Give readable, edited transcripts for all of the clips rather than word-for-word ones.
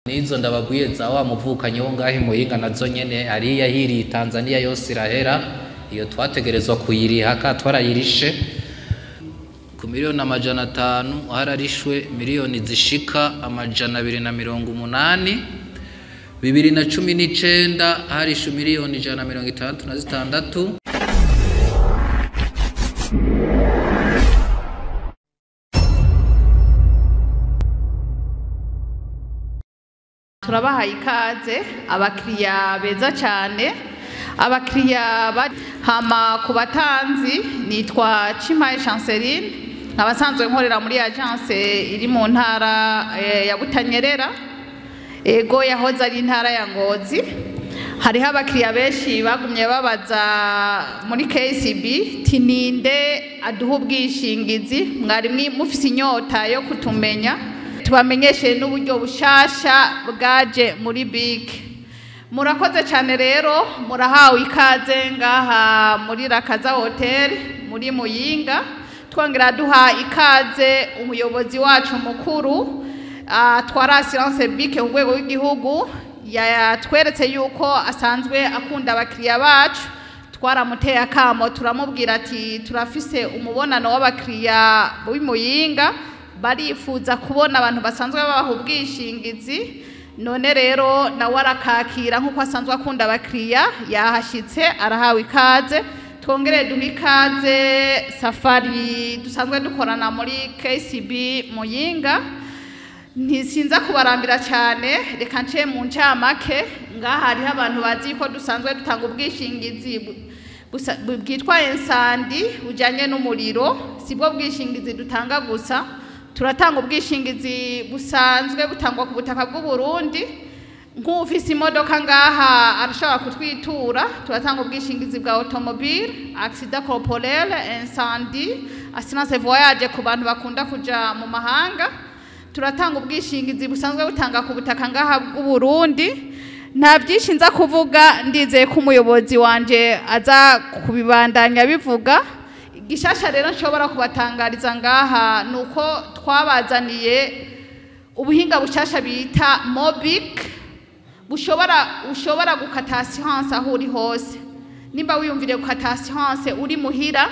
Nizo ndababwiye za wa muvukanyi wo ngahe Muyinga nazo nyene ariya hiri Tanzania yose irahera, iyo twategerezwa kuyiriha ka twarayirishe ku 500,000,000, hararishwe miliyoni zishika 280,000. 2019 harishwe 166,000,000. Turabahaye ikaze abakiriya beza cyane, abakiriya hama ku batanzi. Nitwa Chimaye Chanceline, abasanzwe nkorera muri agence iri mu ntara ya Butanyerera, ego yahoze ari intara ya Ngozi. Hariho abakiriya benshi bagumye babaza muri KCB tininde aduha ubwishingizi. Mwari mufise inyota yo kutumenya, tubamenyeshe n'uburyo bushasha bwaje muri BIC. Murakoze cyane rero, murahawe ikaze ngaha muri Rakaza Hotel muri Muyinga. Twongera duha ikaze umuyobozi wacu mukuru atwara assurance BIC ku rwego rw'igihugu, yatweretse yuko asanzwe akunda abakiriya bacu. Twaramuteye akamo turamubwira ati turafise umubonano w'abakiriya b'Imuyinga, barifuza kubona abantu basanzwe babaha ubwishingizi. None rero nawe arakakira nk'uko asanzwe akunda abakiriya, yahashitse arahawe ikaze. Twongere duha ikaze Safari dusanzwe dukorana muri KCB Muyinga. Ntisinza kubarambira cyane, reka nce mu ncamake. Ngaha hariho abantu bazi ko dusanzwe dutanga ubwishingizi bwitwa incendie bujyanye n'umuriro. Sibwo bwishingizi dutanga gusa, turatanga ubwishingizi busanzwe butangwa ku butaka bw'u Burundi. Nk'ufise imodoka ngaha arashobora kutwitura, turatanga ubwishingizi bwa automobile, accident corporel, incendie, assurance voyage ku bantu bakunda kuja mu mahanga. Turatanga ubwishingizi busanzwe butanga ku butaka ngaha bw'u Burundi. Nta byinshi nza kuvuga, ndizeye ko umuyobozi wanje aza kubibandanya bivuga. Gishasha rero nshobora kubatangariza ngaha nuko twabazaniye ubuhinga bushasha bita Mobic, ushobora gukata assurance aho uri hose. Nimba wiyumviriye gukata assurance uri muhira,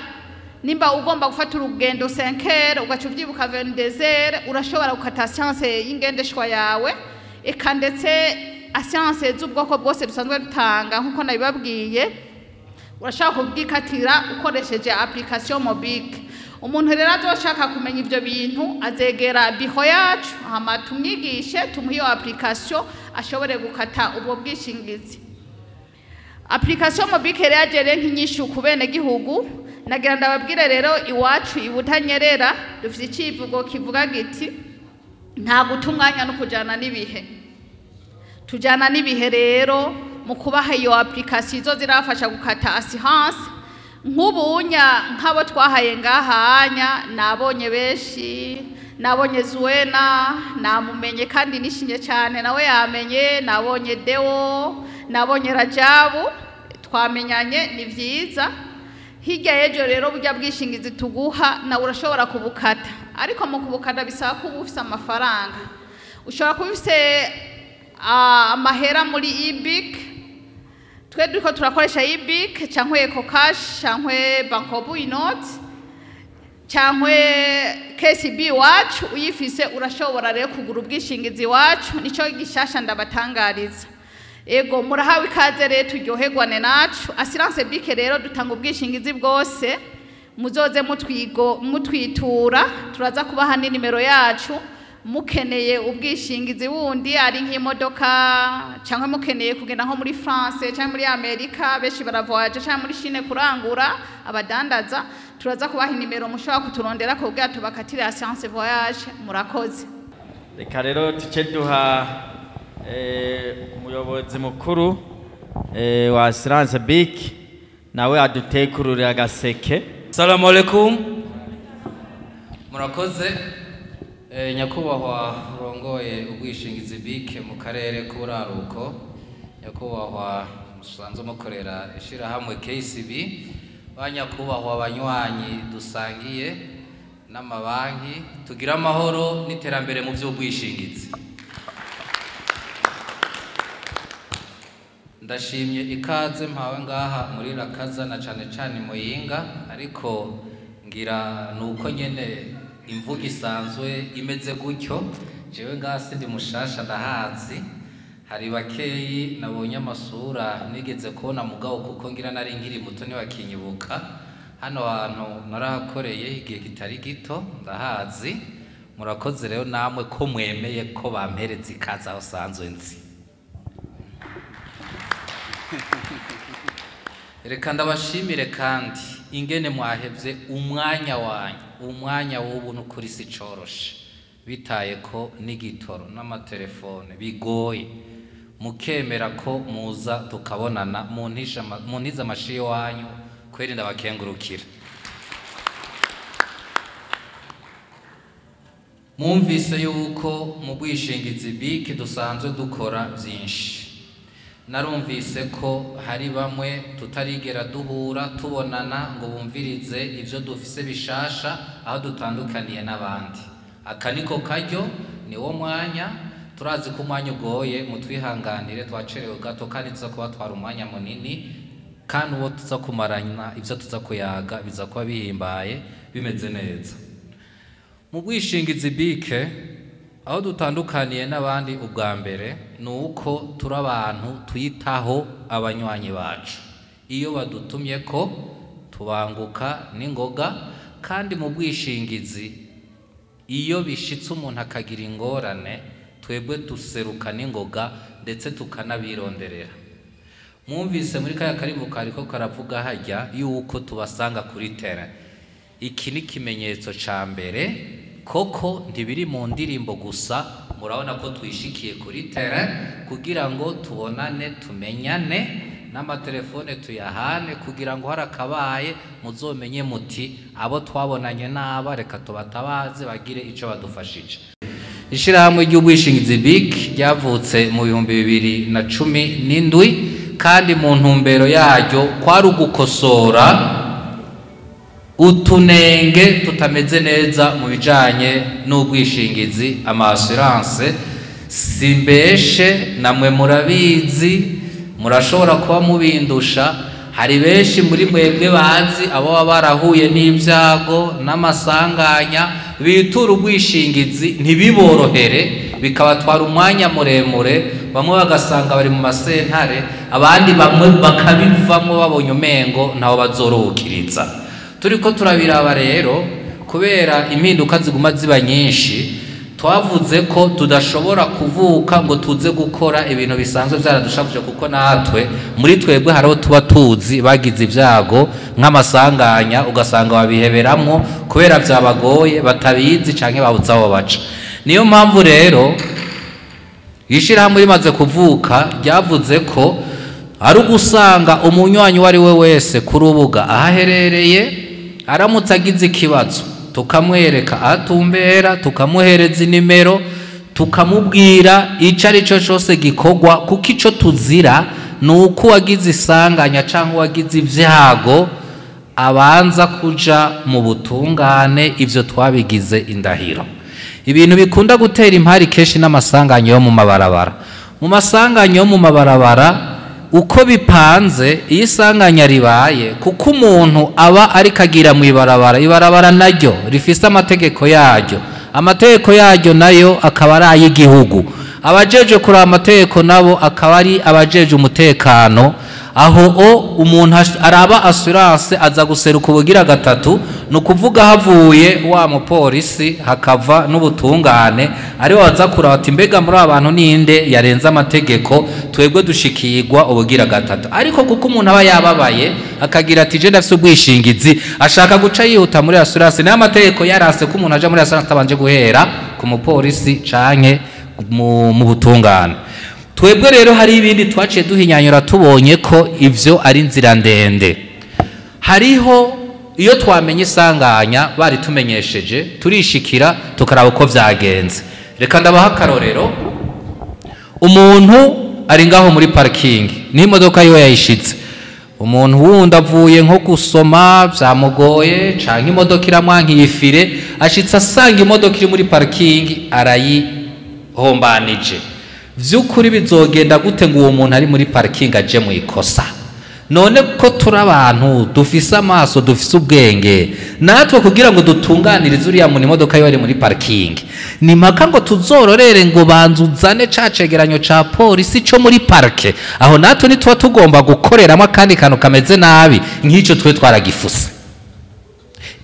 nimba ugomba gufata urugendo 5h ugaca uvyibuka 22h, urashobora gukata assurance y'ingendeshwa yawe, eka ndetse assurance z'ubwoko bwose dusanzwe dutanga nkuko nabibabwiye, urashaka kubwikatira ukoresheje application Mobic. Umuntu rero azoshaka kumenya ivyo bintu azegera biho yacu, hama tumwigishe, tumuhe iyo application ashobore gukata ubwo bwishingizi. Application Mobic rero yaje nk'inyishu ku bene gihugu. Nagira ndababwire rero iwacu ibutanyerera dufite icivugo kivuga giti nta guta umwanya no kujana n'ibihe. Tujana n'ibihe rero mu kubaha iyo application izo zirafasha gukata assurance. Nk'ubunya nk'abo twahaye ngahanya, nabonye benshi, nabonye Zuena namumenye kandi nishimye cyane nawe yamenye, nabonye Deo, nabonye Rajabu, twamenyanye, ni vyiza. Hirya y'ejo rero burya bwishingizi tuguha nawe urashobora kubukata, ariko mu kubukata bisaba ko uba ufise amafaranga. Ushobora kuba ufise amahera muri eBIC, twe duriko turakoresha eBIC canke EcoCash canke Bancobu inoti canke KCB iwacu, uyifise urashobora rero kugura ubwishingizi iwacu. Nico gishasha ndabatangariza. Ego murahawe ikaze rero, turyoherwane nacu. Assurance BIC rero dutanga ubwishingizi bwose, muzoze mutwitura, turaza kubaha ni nimero yacu. Mukeneye ubwishingizi bundi ari nk'imodoka canke mukeneye kugenda nko muri France canke muri Amerika, benshi baravoyaje, canke muri Chine kurangura abadandaza, turaza kubaha inimero mushobora kuturondera kugira tubakatire assurance voyage. Murakoze. Reka rero tuce duha umuyobozi mukuru wa assurance BIC nawe adutekururira agaseke. Assalamu alaikum. Murakoze. Nyakubahwa urongoye ubwishingizi BIC mu karere k'uburaruko, nyakubahwa musanzwe mukorera ishirahamwe KCB, ba nyakubahwa banywanyi dusangiye n'amabanki, tugira amahoro n'iterambere mu by'ubwishingizi. Ndashimye ikaze mpawe ngaha muri Rakaza na cane cane Muyinga, ariko ngira nuko nyene imvugo isanzwe imeze gutyo. Jewe ngaha sindi mushasha, ndahazi. Hari bakeyi nabonye amasura nigeze kubona, mugabo kuko ngira nari nkiri muto ntibakinyibuka. Hano hantu narahakoreye igihe kitari gito, ndahazi. Murakoze rero namwe ko mwemeye ko bampereza ikaze aho sanzwe nzi. Reka ndabashimire kandi ingene mwahevye umwanya wanyu. Umwanya w'ubu n'ukuri si coroshe, bitaye ko n'igitoro n'amatelefone bigoye, mukemera ko muza tukabonana, muntize amashi iwanyu, kweri ndabakengurukira. Mwumvise yuko mu bwishingizi BIC dusanzwe dukora byinshi. Narumvise ko hari bamwe tutarigera duhura tubonana ngo bumvirize ivyo dufise bishasha, aho dutandukaniye n'abandi. Aka niko karyo, niwo mwanya. Turazi ko umwanya ugoye, mutwihanganire twacerewe gato, kandi tuza kuba twara umwanya munini, kandi uwo tuza kumarana ivyo tuza kuyaga biza kuba bihimbaye bimeze neza. Mu bwishingizi BIC, aho dutandukaniye n'abandi ubwa mbere ni uko turi abantu twitaho abanywanyi bacu. Iyo badutumye ko tubanguka n'ingoga. Kandi mu bwishingizi, iyo bishitse umuntu akagira ingorane, twebwe duseruka n'ingoga, ndetse tukanabironderera. Mwumvise muri kaya karimbo kariko karavuga hajya yuko tubasanga kuri terrain. Iki ni ikimenyetso ca mbere koko ntibiri mu ndirimbo gusa. Murabona ko twishikiye kuri terrain kugira ngo tubonane, tumenyane, n'amatelefone tuyahane, kugira ngo harakabaye muzomenye muti abo twabonanye n'aba, reka tubatabaze bagire ico badufashije. Ishirahamwe ry'ubwishingizi BIC ryavutse mu 2017, kandi mu ntumbero yaryo kwari ugukosora utunenge tutameze neza mu bijanye n'ubwishingizi, ama assurance. Simbeshe, namwe murabizi, murashobora kuba mubindusha. Hari benshi muri mwebwe bazi abo baba barahuye n'ibyago n'amasanganya, bitura ubwishingizi ntibiborohere, bikabatwara umwanya muremure. Bamwe bagasanga bari mu masentare, abandi bamwe bakabivamo babonye umengo ntaho bazorohukiriza. Turiko turabiraba rero, kubera impinduka ziguma ziba nyinshi, twavuze ko tudashobora kuvuka ngo tuze gukora ibintu bisanzwe byaradushavuje, kuko natwe muri twebwe hariho tuba tuzi bagize ibyago nk'amasanganya, ugasanga babiheberamwo kubera byabagoye, batabizi canke babuze aho baca. Niyo mpamvu rero ishirahamwe rimaze kuvuka ryavuze ko ari ugusanga umunywanyi uwo ari we wese ku rubuga aho aherereye, aramutse agize ikibazo tukamwereka atumbera, tukamuhereza inimero, tukamubwira ico ari cyo cyose gikorwa. Kuko ico tuzira ni uko uwagize isanganya cyangwa uwagize ibyago abanza kuja mu butungane. Ivyo twabigize indahiro. Ibintu bikunda gutera impari kenshi n'amasanganya yo mu mabarabara. Mu masanganya yo mu mabarabara, uko bipanze, iyo isanganya ribaye, kuko umuntu aba ariko agira mu ibarabara, ibarabara naryo rifise amategeko yaryo, amategeko yaryo nayo akaba ari ay'igihugu, abajeje kuraba amategeko nabo akaba ari abajeje umutekano. Aho o umuntu araba assurance aza guseruka ubugira gatatu, ni ukuvuga havuye wa mupolisi hakava n'ubutungane, ariwe baza kuraba ati mbega muri abantu ninde yarenze amategeko? Twebwe dushikirwa ubugira gatatu. Ariko kuko umuntu aba yababaye akagira ati je ndafise ubwishingizi, ashaka guca yihuta muri assurance, nayo amategeko yarase ko umuntu aja muri assurance atabanje guhera ku mupolisi canke mu butungane. Twebwe rero hari ibindi twaciye duhinyanyura, tubonye ko ivyo ari inzira ndende. Hariho iyo twamenye isanganya bari tumenyesheje, turishikira tukaraba uko vyagenze. Reka ndabaha akarorero. Umuntu ari ngaho muri parking n'imodoka yiwe yayishitse, umuntu wundi avuye nko gusoma vyamugoye, canke imodoka iramwankiye ifire, ashitse asanga imodoka iri muri parking, arayihombanije. Vy'ukuri bizogenda gute ngo uwo muntu ari muri parking aje mu ikosa? None ko turi abantu dufise amaso, dufise ubwenge, natwe kugira ngo dutunganirize uriya muntu imodoka yiwe ari muri parking, ni mpaka ngo tuzororere ngo banzuzane ca cegeranyo ca polisi co muri parke? Aho natwe ntituba tugomba gukoreramo akandi kantu kameze nabi nk'ico twe twaragifuse.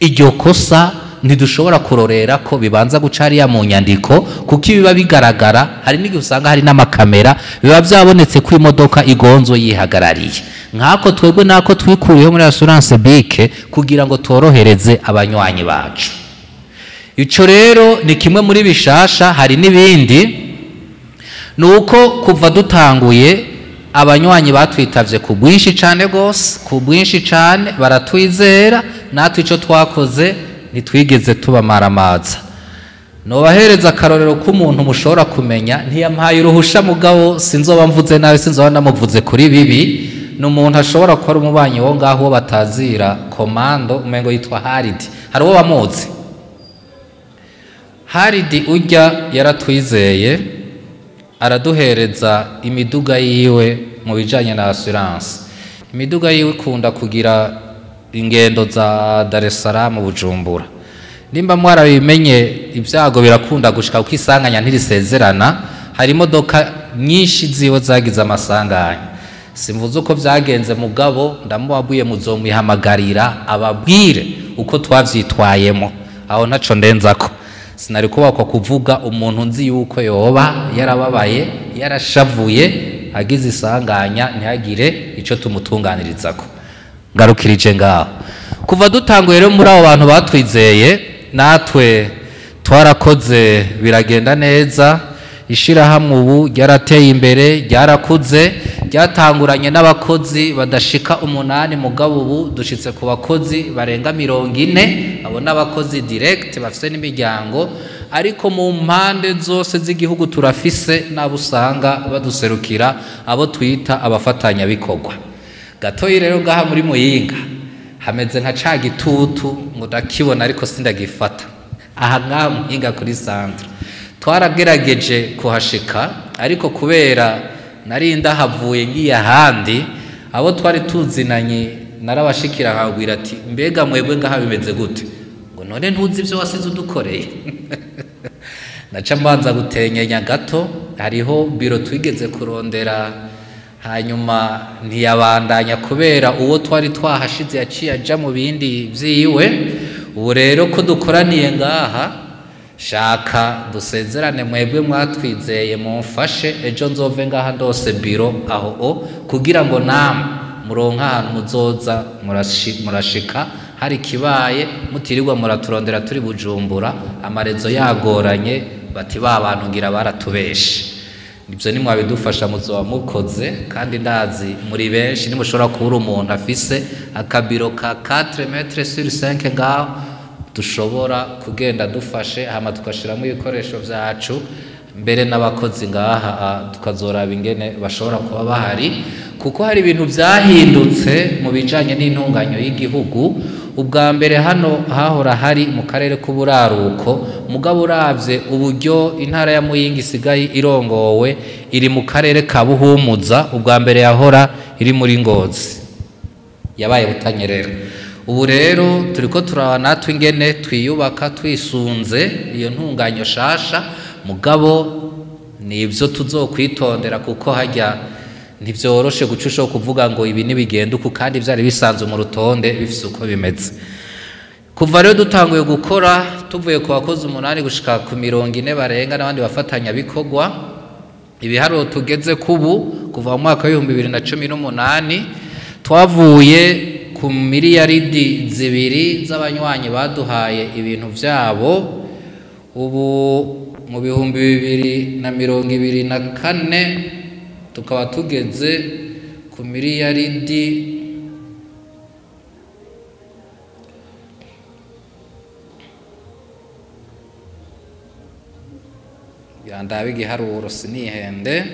Iryo kosa ntidushobora kurorera ko bibanza guca hariya mu nyandiko, kuko ibiba bigaragara, hari n'igihe usanga hari n'amakamera, biba byabonetse ko imodoka igonzo yihagarariye. Nk'ako twebwe nako twikuriyeho muri assurance BIC kugira ngo tworohereze abanywanyi bacu. Ico rero ni kimwe muri bishasha. Hari n'ibindi, ni uko kuva dutanguye abanywanyi batwitavye ku bwinshi cane gose, ku bwinshi cane, baratwizera. Natwe ico twakoze, ntitwigeze tubamaramaza. Nobahereza akarorero k'umuntu mushobora kumenya, ntiyampaye uruhusha, mugabo sinzoba mvuze nabi, sinzoba namuvuze kuri bibi. Ni umuntu ashobora kuba ari umubanyi wo ngaho, uwo batazira komando, umengo yitwa Haridi. Hari uwo bamuzi? Haridi ujya yaratwizeye, araduhereza imiduga yiwe mu bijanye na assurance. Imiduga yiwe ikunda kugira ingendo za Dar es Salaam, Bujumbura. Nimba mwarabimenye, ibyago birakunda gushika kuko isanganya ntirisezerana. Hari imodoka nyinshi ziwe zagize amasanganya. Simvuze uko byagenze, mugabo ndamubabwiye muzomwihamagarira ababwire uko twavyitwayemo. Aho ntaco ndenzako, sinari kubakwa kuvuga umuntu nzi yuko yoba yarababaye, yarashavuye, agize isanganya ntihagire ico tumutunganirizako. Ngarukirije ngaho. Kuva dutanguye rero, muri abo bantu batwizeye, natwe twarakoze biragenda neza. Ishirahamwe ubu ryarateye imbere, ryarakuze. Ryatanguranye n'abakozi badashika 8, mugabo ubu dushitse ku bakozi barenga 40. Abo n'abakozi direct bafise n'imiryango, ariko mu mpande zose z'igihugu turafise n'abo usanga baduserukira, abo twita abafatanyabikorwa. Gatoyi rero, ngaha muri Muyinga hameze nka ca gitutu ngo ndakibona ariko sindagifata. Aha ngaha Muyinga kuri centre twaragerageje kuhashika, ariko kubera nari ndahavuye ngiye ahandi, abo twari tuzinanye narabashikira nkabwira ati: "Mbega mwebwe ngaha bimeze gute?" Ngo: "None ntuzi ibyo wasize udukoreye?" Naca mbanza gutenyenya gato. Hariho biro twigeze kurondera, hanyuma ntiyabandanya kubera uwo twari twahashize yaciye aja mu bindi vyiwe. Ubu rero ko dukoraniye ngaha, shaka dusezerane. Mwebwe mwatwizeye, mumfashe ejo nzove ngaha ndose biro aho o kugira ngo namwe muronke ahantu muzoza murashika hari kibaye, mutirirwa muraturondera turi Bujumbura, amarezo yagoranye, bati ba bantu ngira baratubeshe. Ibyo nimwabidufasha muzoba mukoze, kandi ndazi muri benshi nimushobora kubura umuntu afise akabiro ka 4 mètres sur 5 ngaho dushobora kugenda dufashe, hama tugashiramo ibikoresho vyacu, mbere n'abakozi ngaha tukazoraba ingene bashobora kuba bahari, kuko hari ibintu vyahindutse mu bijanye n'intunganyo y'igihugu. Ubwa mbere hano hahora hari mu karere k'uburaruko, mugabo uravye uburyo intara ya Muyinga isigaye irongowe, iri mu karere ka Buhumuza. Ubwa mbere yahora iri muri Ngozi, yabaye Butanyerera. Ubu rero turiko turaba natwe ingene twiyubaka twisunze iyo ntunganyo shasha, mugabo nibyo tuzokwitondera, kuko hajya ntivyoroshe guca ushobora kuvuga ngo ibi ntibigenda uku kandi vyari bisanzwe mu rutonde bifise uko bimeze. Kuva rero dutanguye gukora, tuvuye ku bakozi 8 gushika ku 40 barenga n'abandi bafatanyabikorwa, ibiharuro tugeze kubu kuva mu mwaka w'2018, twavuye ku miliyaridi 2 z'abanywanyi baduhaye ibintu vyabo. Ubu mu 2024 tukaba tugeze ku miliyaridi yandabe igiharuro sinihende.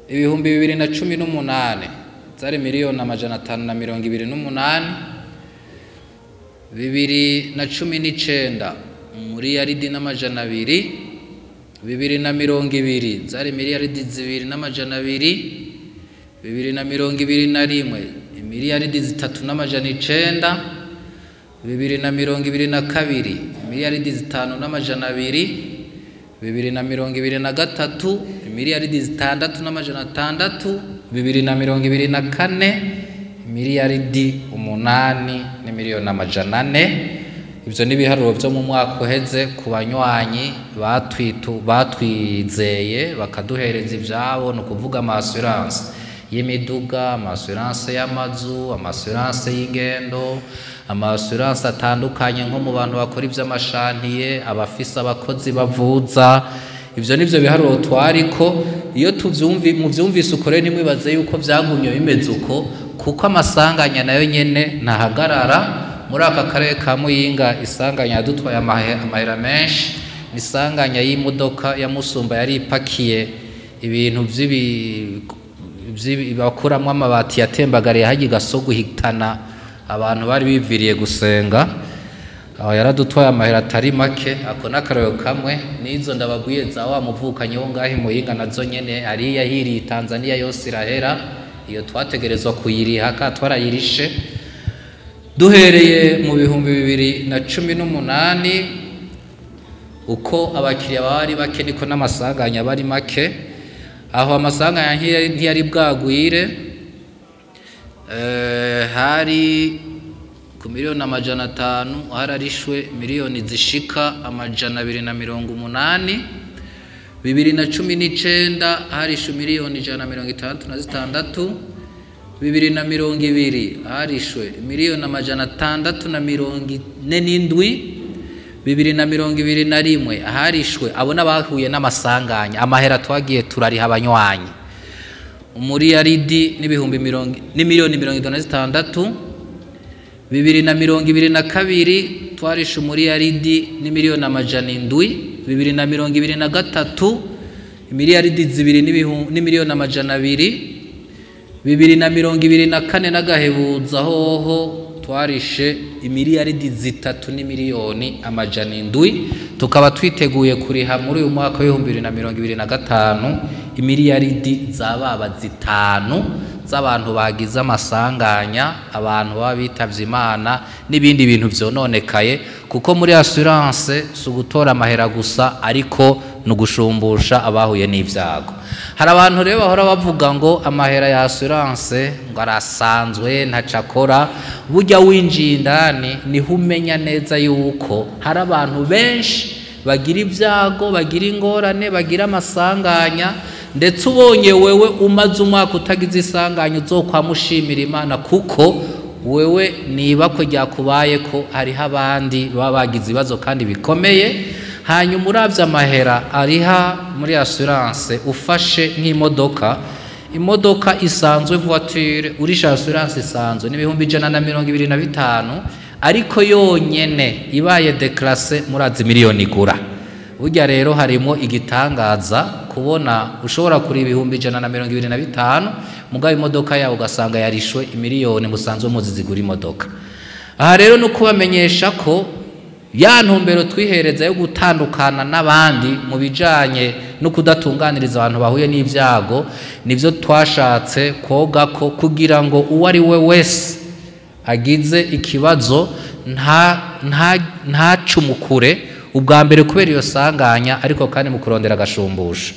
2018 zari 528,000,000, 2019 miliyaridi n'amajana abiri, 2020 zari miliyaridi 2,200, 2021 miliyaridi 3,900, 2022 miliyaridi 5,200, 2023 miliyaridi 6,600, 2024 miliyaridi 8,400,000. Ivyo ni ibiharuro vyo mu mwaka uheze ku banywanyi batwizeye bakaduhereza ivyabo, ni ukuvuga ama assurance y'imiduga, ama assurance y'amazu, ama assurance y'ingendo, ama assurance atandukanye nko mu bantu bakora ivy'amashantiye, abafise abakozi bavuza. Ivyo nivyo biharuro twariko. Iyo muvyumvise uko rero ntimwibaze yuko vyagumye bimeze uko, kuko amasanganya nayo nyene ntahagarara. Muri aka karere ka Muyinga isanganya yadutwaye amahera menshi, ni isanganya y'imodoka ya Musumba yari ipakiye ibintu bakuramwo amabati yatembagariye harya igasogo ihitana abantu bari biviriye gusenga. Aho yaradutwaye amahera atari make. Ako n'akarorero kamwe. N'izo ndababwiye za wa muvukanyi wo ngaho i Muyinga nazo nyene hariya yahiriye Tanzania yose irahera, iyo twategerezwa kuyiriha kandi twarayirishe. Duhereye mu 2018, uko abakiriya bari bake niko n'amasanganya bari make. Aho amasanganya ntiyari bwagwire, hari ku 500,000,000 hararishwe miliyoni zishika 280. 2019 harishwe miliyoni 166, 2020 harishwe miliyoni 647, 2021 harishwe abo n'abahuye n'amasanganya, amahera twagiye turariha abanywanyi umuriyaridi n'ibihumbi mirongo n'imiliyoni 76. 2022 twarishe umuriyaridi n'imiliyoni 700, 2023 miliyaridi 2 n'imiliyoni 200, 2024 n'agahebuza hoho twarishe imiliyaridi 3 n'imiliyoni 700. Tukaba twiteguye kuriha muri uyu mwaka w'ibihumbi bibiri na mirongo ibiri na gatanu imiliyaridi zababa 5 z'abantu bagize amasanganya, abantu baba bitavye Imana n'ibindi bintu vyononekaye, kuko muri assurance si ugutora amahera gusa, ariko ni ugushumbusha abahuye n'ivyago. Hari abantu rero bahora bavuga ngo amahera ya assurance ngo arasanzwe ntacakora. Burya winjiye indani niho umenya neza yuko hari abantu benshi bagira ibyago, bagira ingorane, bagira amasanganya, ndetse ubonye wewe umaze umwaka utagize isanganya uzokwamushimira Imana, kuko wewe niba ko ryakubaye ko hariho abandi baba bagize ibibazo kandi bikomeye. Hanyuma uravye amahera ariha muri assurance, ufashe nk'imodoka, imodoka isanzwe voiture urisha assurance isanzwe ni 125,000, ariko yonyene ibaye déclassée murazi miliyoni igura. Burya rero harimo igitangaza kubona ushobora kuri 125,000 mugabo imodoka yawe ugasanga yarishwe imiliyoni musanzwe muzi zigura imodoka. Aha rero no kubamenyesha ko ya ntumbero twihereza yo gutandukana n'abandi mu bijanye no kudatunganiriza abantu bahuye n'ivyago, nivyo twashatse koga ko kugira ngo uwo ari we wese agize ikibazo ntacumukure ubwa mbere kubera iyo sanganya, ariko kandi mu kurondera agashumbusho.